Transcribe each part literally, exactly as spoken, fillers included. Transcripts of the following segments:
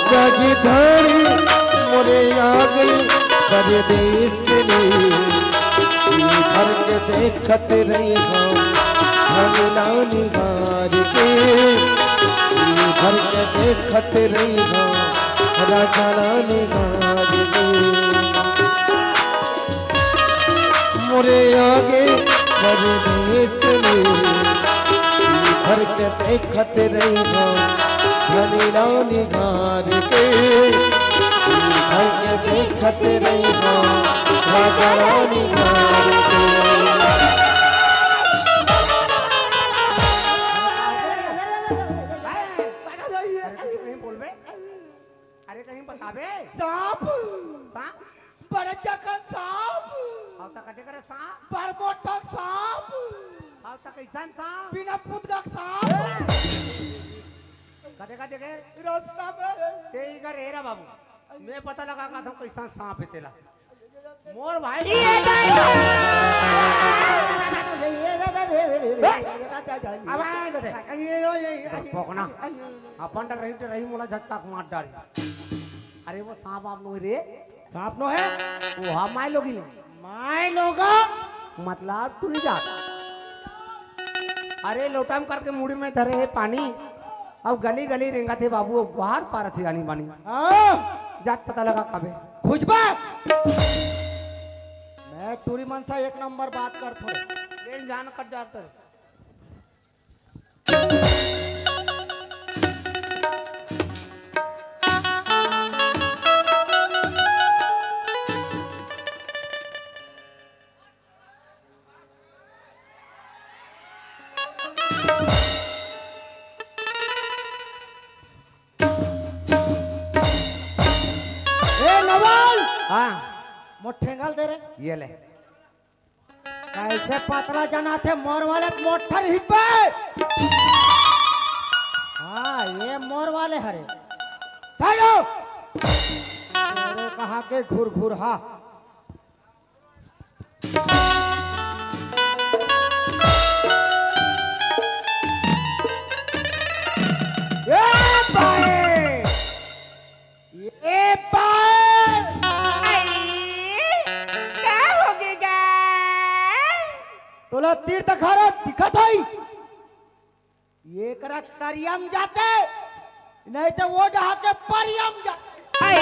जागी धारी मोरे आ गई परदेस ले, जी भर के देखत रही हो धन ला निहार के, जी भर के देखत रही हो राजा ला निहार के। मोरे आगे परदेस ले, जी भर के देखत रही हो धनी ला निहार के, जी भर के देखत रही हो राजा ला निहार के। अरे कहीं बोलबे? अरे कहीं बताबे? सांप। सांप? बड़े जगह सांप। अउ त कते करे सांप? बरमोटक सांप। अउ त कैसन सांप? बिना पुतगक सांप। कते कते के? रास्ता में। ते इकर एरा बाबू। मैं पता लगा का था कैसन सांप है तेला। मोर भाई। ये अब आए गए। ये, ये, ये, ये, डरपोकना। अपन डर रही, डर रही, मोला झटका के मार डारी। अरे वो सांप आप लोग रे। सांप नो है? वो हाँ, माय लोगी ने। माय लोगा? मतलब टूरी जात। अरे लोटा में करके मुड़ी में धरे है पानी। अब गली गली रेंगत हे बाबू, अब गुहार पारत हे आनी बानी। हाँ। जात पता लगा कबे। खुजबा। मैं टूरी मन से एक नंबर बात करत हूँ। लेन जान कट जात रे। ए नवल, हाँ। मोर ठेंगा ल दे रे। ये ले। कैसे पतला जना थे मोर वाले मोटर हिब्बे। हाँ, ये मोर वाले हरे। चलो। तेरे कहा के घुर घुर हा। ए भाई! ए भाई! आई, का होगे गा? तोला तीर तखारा दिखत होई? ये करा तरियम जाते, नहीं तो वो डहा के परियम जाते। आई,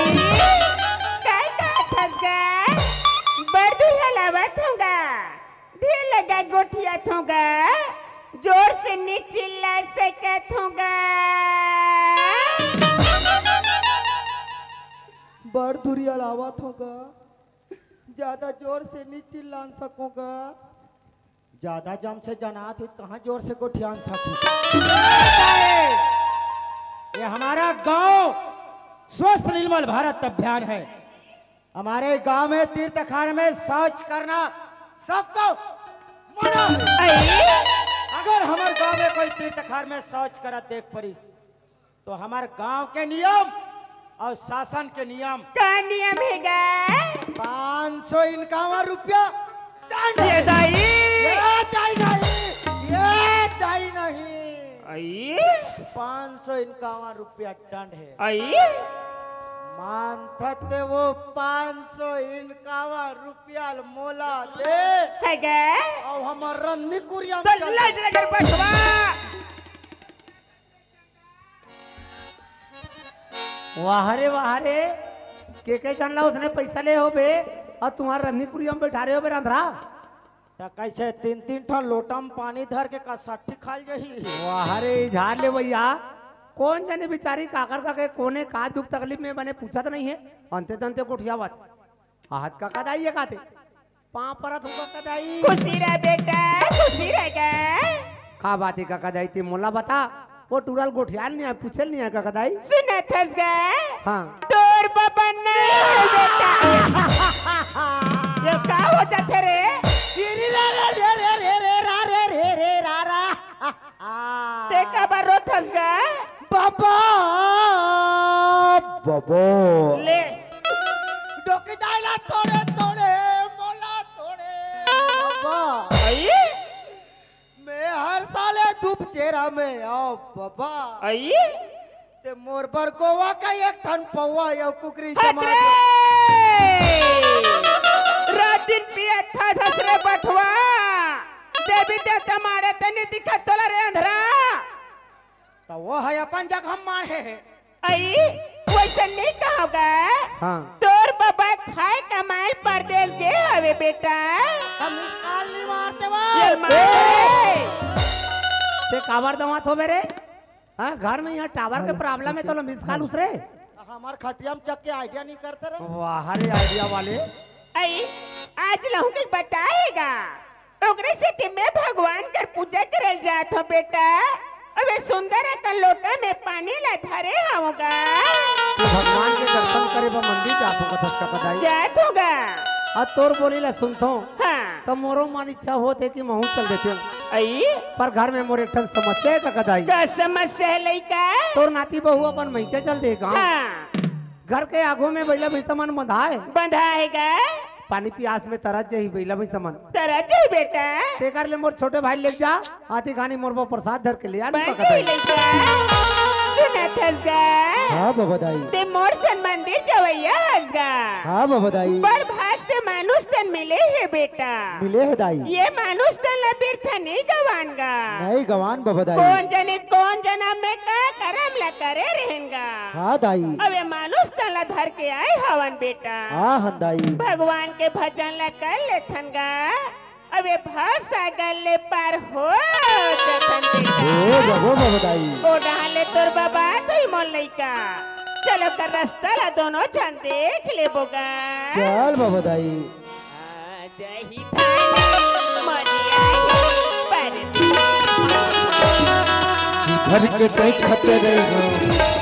काय का थस गा? बड़ दुरिहा लावत होगा, धीर लगा गोठियात होगा, जोर से नी चिल्ला सकत होगा। बड़ दुरिहा लावत होगा, ज्यादा जोर से नी चिल्लान सकोगा। ज्यादा जम से जनात ही, कहाँ जोर से गोठियान सकी। ये हमारा गांव स्वस्थ निर्मल भारत अभियान है। हमारे गांव में तीर्थ अखाड़े में शौच करना सबको मना है। अरे! अगर हमारे गांव में कोई तीर्थ अखाड़े में शौच करत देख परिस, तो हमार गांव के नियम अउ शासन के नियम। का नियम हे गा? पाँच सौ इनकावन रुपया दंड ये हे। दाई। ये दाई नहीं, ये दाई नहीं। आई? पाँच सौ इनकावन रुपया दंड हे। आई? मानथते वो पाँच सौ इनकावन रुपया ल मोला दे। हे गा? अउ हमर रन्नी कुरिया में तो चल लाज दे। लगर बसवा। वाह रे, वाह रे, के के जान ला उसने पैसा ले हो बे, अउ तुम्हार रन्नी कुरिया में बैठा रहे हो बे रंधरा। त कैसे तीन तीन ठन लोटा में पानी धर के का सट्ठी खाल जही? वाह रे, झाड़ ले भैया, कौन जाने बेचारी काकर का के कोने का दुख तकलीफ में बने पूछत नहीं है, अंते तंते गोठियावत। आहत का कदाई ये काते। पाँव परत हूँ कका दाई। खुशी रह बेटा, खुशी रह गा। का बात हे कका दाई, ते मोला बता, वो टूरा ल गोठियाल नहीं आय, पूछे ल नहीं आय कका दाई। सुनत हस गा? हाँ। तोर बबन नहीं आय बेटा। ये का हो जाथे रे? रे रे रे रे रे रे रा रे रे रे रा रा। ते काबर रोथस गा? बाबा, बाबा। ले। डोकी दाई ला तोड़े, तोड़े, मोला तोड़े। बाबा। आई? मैं हर साले धूप चेहरा में आओ, बाबा। आई? ते मोर बर गोवा का एक ठन पौवा अउ कुकरी हट जमा रे! रात दिन पियत था धसरे बठवा, देवी देवता मारे ते नी दिखत तोला रे अंधरा। त वो ह अपन जगह मारे हे। अई, वइसन नइ कहों गा। हाँ। तोर बबा खाय कमाय परदेस गे हवे बेटा। त मिस कॉल नइ मारते वो। ये मारे। ते काबर दवात होबे रे? हाँ, घर में यहाँ टावर के प्रॉब्लम हे, तोला मिस कॉल उसरे। हमर खटिया में चक के आइडिया नइ करते रे। वाह रे आइडिया वाले। अई, आज लहू के बताय गा। ओकरे सेती मैं भगवान कर पूजा करे ल जात हों बेटा। अबे सुंदर अकन लोटा में पानी ला धरे हवं गा। तू भगवान के दर्शन करे बर मंदिर जात हों कथस का बताई? जात हों गा। आ तोर बोली ला सुनथों। हाँ। त मोरो मन इच्छा होत हे कि महूँ चल देतेंव। अई? पर घर में मोर एक ठन समस्या हे का दाई। का समस्या हे लइका? तोर नाती बहू अपन मइके चल दे गा। हाँ। घर के आगू में बइला भइसा मन बंधाय। बंधाय गा। पानी पियास में तरस जाही बइला भइसा मन। तरस जाही बेटा। तेकर ले मोर छोटे भाई ले जा, आती घानी मोर बर प्रसाद धर के ले आ, बन का गई दाई। लइका। सुनत हस गा? हाँ बबा दाई। ते मोर सन मंदिर जवइया हस गा। हाँ बबा दाई। बड़ भाग से मानुस तन मिले हे बेटा। मिले हे दाई। ये मानुस तन ला बिरथा नइ गवान गा। नइ गवान बबा दाई। कोन जने कोन जनम में का करम ला करे रहेन गा। हाँ दाई। अबे मानुस तन ला धर के आय हवन बेटा। हाँ हन दाई। भगवान के भजन ला कर लेथन गा। अबे भवसागर ले पार हो जथन बेटा। हो जबो बबा दाई। ओ डहान ले तोर बबा तोही मोर लइका। चल ओकर रस्ता ला दोनों झन देख लेबो गा। चल बबा दाई। आ जाही धान मरिया हे परदेस। जी भर के देखत रहिहौं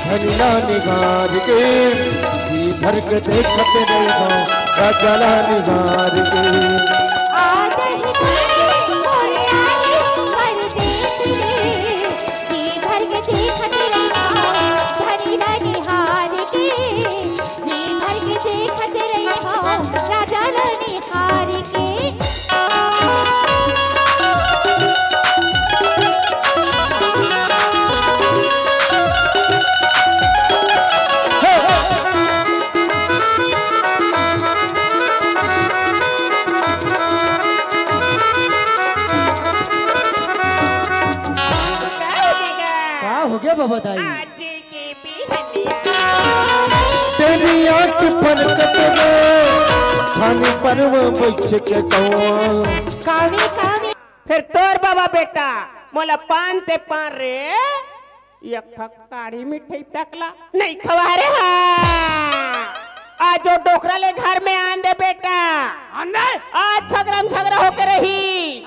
धनी ला निहार के, जी भर के देखत रहिहौं राजा ला निहार के। आ जाही धान मरिया हे परदेस रे, जी भर के देखत रहिहौं धनी ला निहार के। जी भर के देखत रहिहौं राजा ला निहार के। का होगे बबा दाई? आज के बिहनिया। तेरी आंख फरकत रे, छानी पर वो बैठ के कौआ। कावे, कावे। फेर तोर बबा बेटा, मोला पान ते पान रे, एक ठक काढ़ी मिठाई तक ला नइ खवा रे हा। आज ओ डोकरा ले घर में आन दे बेटा। आन दे। आज झगरा में झगरा होके रही।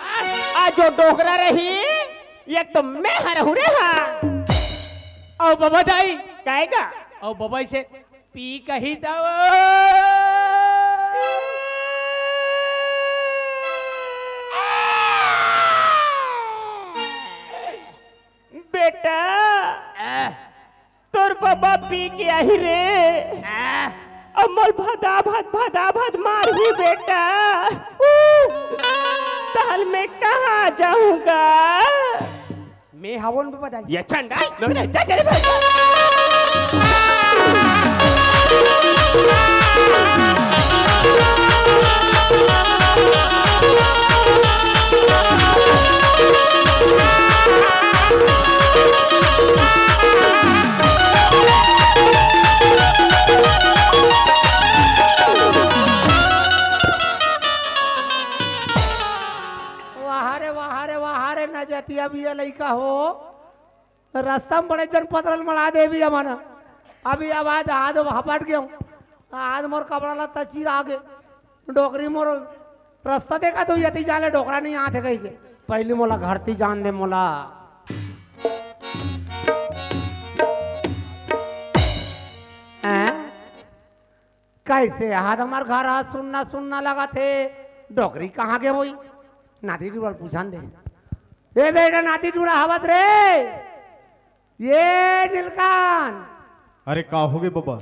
आज ओ डोकरा रही, एक तो मैं हरहूँ रे हा। अउ बबा दाई। काहे गा? अउ बबा से पी कही दव। बेटा, आ। तोर बबा पी के आही रे। आ। अउ मोल भदाभद, भदाभद मारही बेटा। ऊ, तहल मैं कहाँ जाहूँ गा? मैं हवों बबा दाई। ये चंडाल, लोग ने जा चले भाई। वाह रे, वाह रे, वाह रे, न जतिया भी ये लइका हो। रस्ता में बड़े जन पतरल मड़ा देवी हमन। अभी आवाज आज हपट गेंव। आज मोर कपड़ा ला तचीर आगे। डोकरी मोर रस्ता देखा तो यति जाले डोकरा नइ आथे कहिके। पहिली मोला घर ती जान दे मोला। हैं? कइसे आज हमर घर ह सुन्ना सुन्ना लगत हे? डोकरी कहाँ गे होही? नाती टूरा ल पूछन दे। ए बेटा, नाती टूरा हवस रे? ये नीलकांत। अरे का होगे बबा?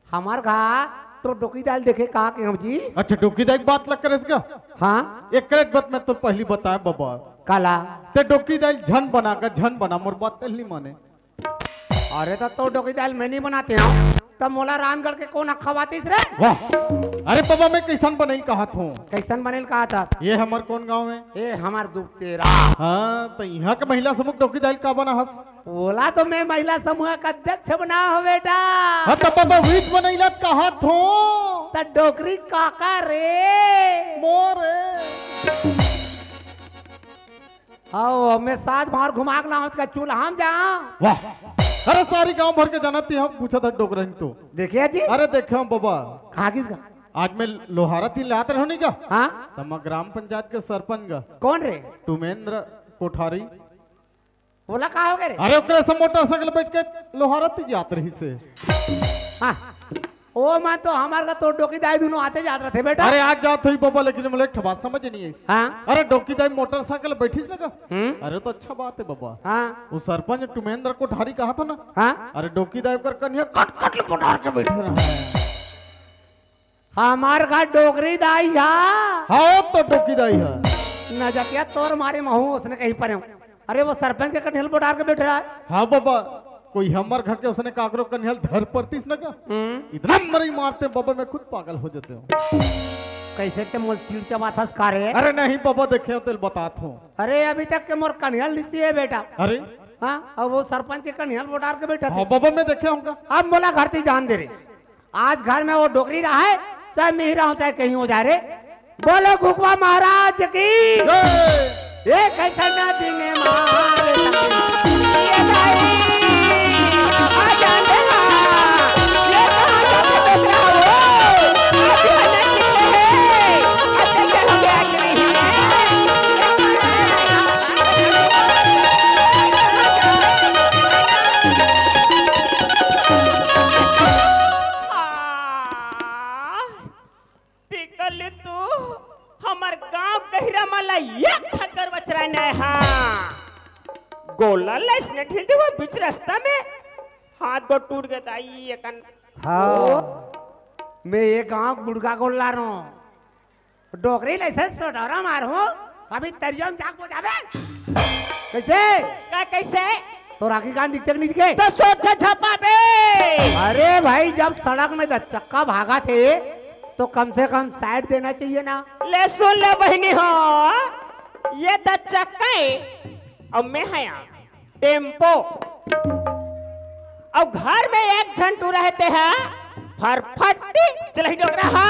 हमर घर तोर डोकरी दाई ल देखे कहाँ गे हवस जी? अच्छा, डोकरी दाई के बात लग करेस गा? हाँ। एकरे बात मैं तो पहिली बताएंव बबा। काला? ते डोकरी दाई ल झन बना गा, झन बना, मोर बात तेल नइ माने। अरे त तोर डोकरी दाई ल मैं नइ बनातेंव, त मोला रामगढ़ के कोन ह खवातिस रे? वाह। अरे बबा, मैं कइसन बनइल कहत हंव। कइसन बनइल कहत हस? ये हमर कोन गांव हे? ए हमर दुपतेरा। हां, त इहां के महिला समूह के डोकरी दाई ल का बनाहस? ओला तो मैं महिला समूह का अध्यक्ष बनाहंव बेटा। हां, त बबा, उहीच बनइल कहत हंव। त डोकरी काकर रे? मोर रे। हव, मैं सात भांवर घुमा के लाहूं त का चूल्हा म जाहूं? वाह। अरे सारी गांव भर के जानत हे, हम पूछत हंव डोकरहिन तो। देखे जी? अरे देखे हंव बबा। कहां गिस गा? आज मैं लोहारा तीन ले आत रहेंव नहीं का? हां? त मैं ग्राम पंचायत के सरपंच गा। कोन रे? टुमेंद्र कोठारी। ओला का होगे रे? अरे ओकरे से मोटरसाइकिल बइठ के लोहारा तीन जात रहिस हे। हां। ओ मन तो हमर गा तोर डोकरी दाई दूनों आते जात रथे बेटा। अरे आज जात होही बबा, लेकिन मोला एक ठो बात समझ नइ आइस। हां। अरे डोकरी दाई मोटरसाइकिल बइठिस ना गा? हम्म। अरे त अच्छा बात हे बबा। हां। ओ सरपंच टुमेंद्र कोठारी कहत हंव ना? हां। अरे डोकरी दाई ओकर कनिहा कट कट ले बोटार के बइठे रहय। हमर घर डोकरी दाई हा। हां, त डोकरी दाई हा। नजतिया तोर मारे महूं ओसने कहीं परेंव। अरे वो सरपंच के कनिहा ल बोटार के बइठे रहय। हां बबा, कोई हमर घर के ओसने काकरो कनिहा ल धर परतिस ना का? हम्म। इतना मरई मारतेंव बबा, मैं खुद पागल हो जातेंव। कइसे ते मोला चिढ़ चबाथस का रे? अरे नहीं बबा, देखे हंव तेला बतात हंव। अरे अभी तक के मोर कनिहा ल नइ सिये बेटा। अरे? हां, अउ वो सरपंच के कनिहा ल बोटार के बइठे हे। हां बबा, मैं देखे हंव का। अब मोला घर तीर जान दे रे। आज घर में वो डोकरी रहय, चाहे मैं ही रहूं, चाहे कहीं हो जाय रे। बोलो घुघुवा महाराज की। जय। ये कइसन दिन मार ये भाई, आ जाने ना। ये कहां जाके डोकरा हो? आज बने की है। अच्छा, चलो, क्या करी है? आ, देख ले तू, हमर गांव गहिरा मन ला एक ठक गरवा चराय नइ हे। गोल्लर ला अइसने ढील दे वो बीच रस्ता में, हाथ गोड़ टूट गे दाई एकन। हां, ओ। मैं ये गांव के बुड़गा गोल्लर हंव। डोकरी ल अइसे सोटोरा मारहूं, अभी तरिया म जाके बोजाबे। कइसे? का कइसे? तोर आंखी कान दिखथे कि नइ दिखे? त सोट झपाबे। अरे भाई, जब सड़क में दस चक्का भागथे, त कम से कम साइड देना चाहिए ना। ले सुन ले बहिनी हो, ये दस चक्का हे, अउ मैं हंव टेम्पो। अउ घर में एक झन टूरा हे ते हा फरफट्टी चलही डोकरा हा।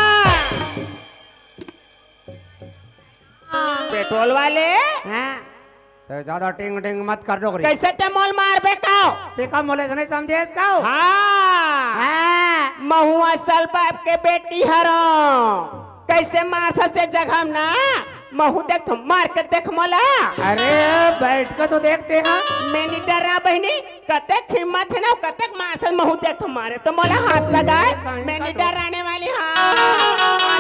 पेट्रोल वाले। हां। ते जादा टिंग टिंग मत कर डोकरी। कइसे ते मोला मारबे का? ते का मोला नइ समझेस का? हां। हां। महूं असल बाप के बेटी हरंव। कइसे मारथस ए जगह म ना? महूं देखथंव, मार के देख मोला। अरे, बइठ के तो देख ते हा। मैं नइ डरंव बहिनी, कतेक हिम्मत हे ना, कतेक मारथस, महूं देखथंव मारे। त मोला हाथ लगाय, मैं नइ डराने वाली हंव।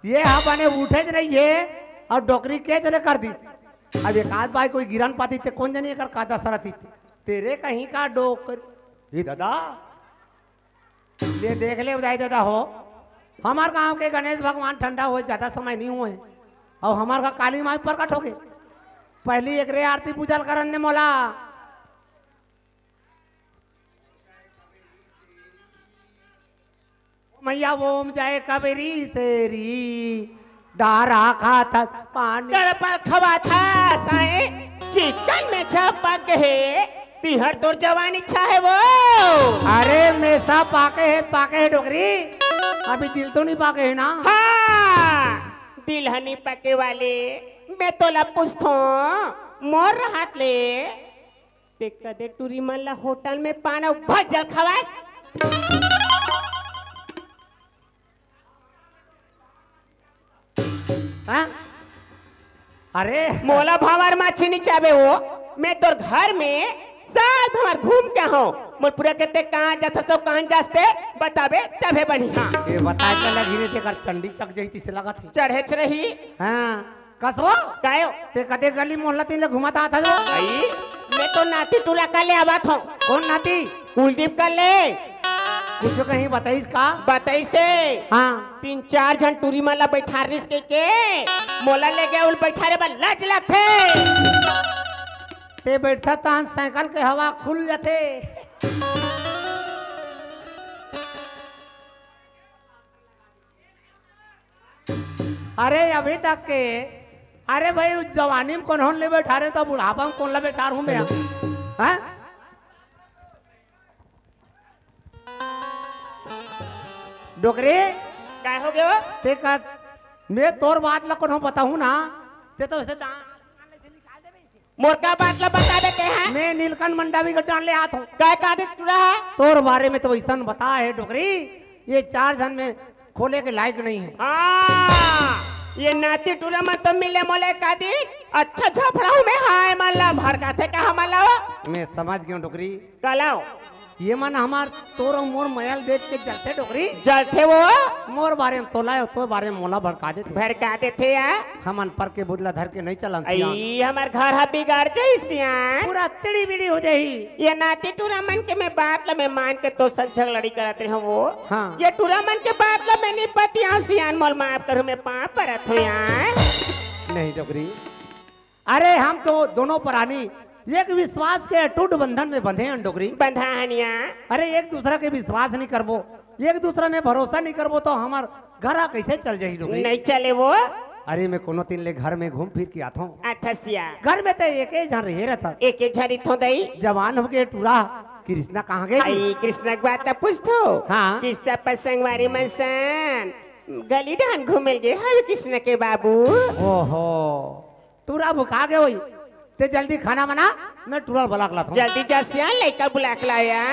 ये हा बने उठेच नइ हे अउ डोकरी के चले कर दिस। अब एकाध बार कोई गिरन पातिस ते कोन जनी एकर का दसा रतिस। तेरे कहीं का डोकरी। ए दादा, ले देख ले उदय दादा हो, हमर गांव के गणेश भगवान ठंडा होय जादा समय नइ होय, अउ हमर घर काली माई प्रकट होगे। पहिली एकरे आरती पूजा ल करन दे मोला। मैया ओम जय कबरी सेरी, डारा खाथस पानी। गड़बड़ खवाथस साए, चिकन में छपक हे, तिहर तोर जवानी छा हे वो। अरे मेसा पाके हे, पाके हे डोकरी, अभी दिल तो नइ पाके हे ना? हां, दिल ह नइ पाके वाले, मैं तोला पूछथंव, मोर रहत ले ते कदे टूरी मन ला होटल में पान अउ भज्जल खवास? हां? अरे मोला भांवर माछी नइ चाबे हो, मैं तोर घर में साल भर घूम के हंव। मोर पूरा के ते कहां जाथस अउ कहां जास ते बताबे तभे बनिहा। ये बताय त लगही रे, तेकर चंडी चक जही तिसे लगत हे। चढ़ेच रही। हां। कसो? कायो? ते कते गली मोहल्ला तीन ले घुमात आत हस? आई, मैं तो नाती टूरा कर ले आवत हूँ। कौन नाती? कुलदीप कर ले। कुछ कहीं बताइस का? बताइसे। हाँ। तीन चार झन टूरी मन ला बैठारिस के, के मोला ले गया उल बैठारे बर लाज लगथे। ते बैठा तान साइकिल के हवा खुल जाथे। अरे अभी तक के, अरे भाई, जवानी में कोन होन ले बैठारे, तो बुढ़ापा में कोन ला बैठार हूँ मैं? हाँ? डोकरी, काय हो गयो? ते का, मैं तोर बात ला कोनो बताहूँ ना, ते तो वैसे दांत मोर का बात ला बता देते हैं। मैं नीलकंठ मंडावी के डांड ले आत हूँ। काय का दिस टूरा है? तोर बारे में तो वैसन बता है डोकरी, ये चार झन में खोले के लायक नहीं है। हाँ, ये नाती टूरा मन तो मिले मोले का दी, अच्छा झफड़ा हूँ मैं, हाँ, ए मन ला भड़काथे का हमन ला? मैं समझ गया डोकरी। कलाओ। ये मन हमार तोर अउ मोर मया ल देख के जलथे डोकरी। जलथे वो। मोर बारे में तोला अउ तोर बारे में मोला भड़का देथे। भड़का देथे या। हमन पर के बुदला धर के नहीं चलन सियान। आई, हमार घर हा बिगाड़ जाई सियान। पूरा तिड़ी बिड़ी हो जाही। ये नाती टूरा मन के मैं बात ला मैं मान के तो संग झगड़ाड़ी करत रहे हूँ वो। हाँ। ये टूरा मन के बात ला मैं नहीं पतिया सियान, मोल माफ करू, मैं पाँव परत हूँ यार। नहीं डोकरी, अरे हम तो दोनों परानी एक विश्वास के अटूट बंधन में बंधे हैं डोकरी। बंधा हनिया। अरे एक दूसरा के विश्वास नहीं करबो, एक दूसरा में भरोसा नहीं करबो तो हमार घर आ कैसे चल जाही डोकरी? नहीं चले वो। अरे मैं कोनो तीन ले घर में घूम फिर के आथों। अथसिया। घर में तो एक ही झन रहे रहता। एक ही झन रहिथो दई। जवान हो गए टूरा, कृष्णा कहाँ गए? आई कृष्णा के बात पूछथो। हाँ। कृष्णा पर संगवारी मन सन गली डान घूमे गे हवे कृष्णा के बाबू। ओहो। टूरा भुखा गे होई, ते जल्दी खाना बना, मैं टूरा बुला के लाता हूँ। जल्दी जा सियान, लइका बुला के लाया।